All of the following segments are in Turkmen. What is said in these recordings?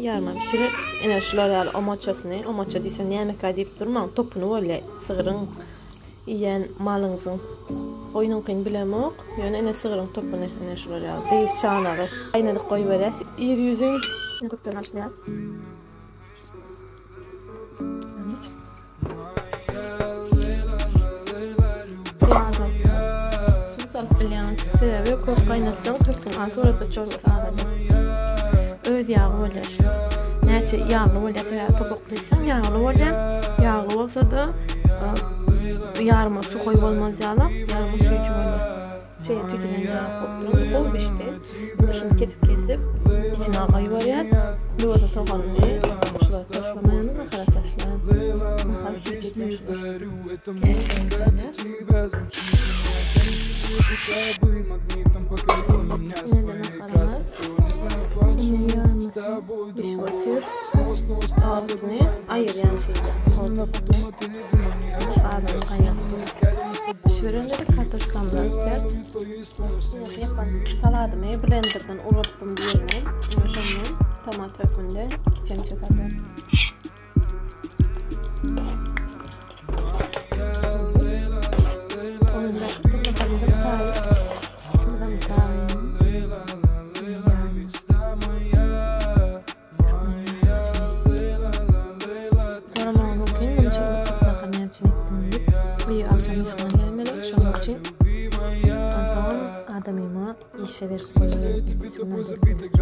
Ýarma bişireris. Ine şular ýaly omaçasyny, omaça diýsem nämekä diýip durmaň, topuny bolýa sygryň iýen malyňyzyň. Goýnuňkyny bilemok, ýöne ine sygryň topuny, ine şular ýaly dyz çanagy gaýnadyp goýberýäs. Ir ýüzün kökden başlaýas. Suw salyp bilýäň. Sebäbi kök gaýnatsaň köküň az bolsa çorbasy azalýar. Öz ýagy bolýar şu. Näçe ýagly bolýar sebäbi topuklysaň ýagly bolýar. Ýagly bolsa-da ýaryma suhoý bolmaz ýaly, ýaryma süýji bolýar. Şeýle tüýdülen ýag bolup duran gowy bişdi. Indi şuny kesip kesip içine goýberýän. Indi bolsa soganyny şulara taşlamaýan, nahara taşlaýan. Nahar süýjedýär şular. Käşirimi salýas. Ine-de naharymyz. Ine ýarmasy bişip otyr. Oduny aýyrýan şeýle. Gazany gaýnatdyk. Bişirenleri kartoşkamyzy atýas. Ýapan saladymy blenderden uratdym diýelim. Şondan tomat hökmünde 2 çemçe salýas. Soramagyňyz mümkin, munça köp nahar näme üçin etdiň diýip. Öýe agşam myhman gelmeli, şonuň üçin. Onsoňam adamyma işe berip goýberdim, şonuň üçin köpräk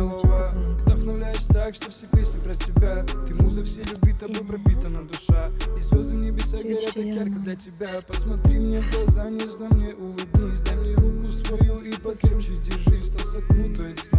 etdim.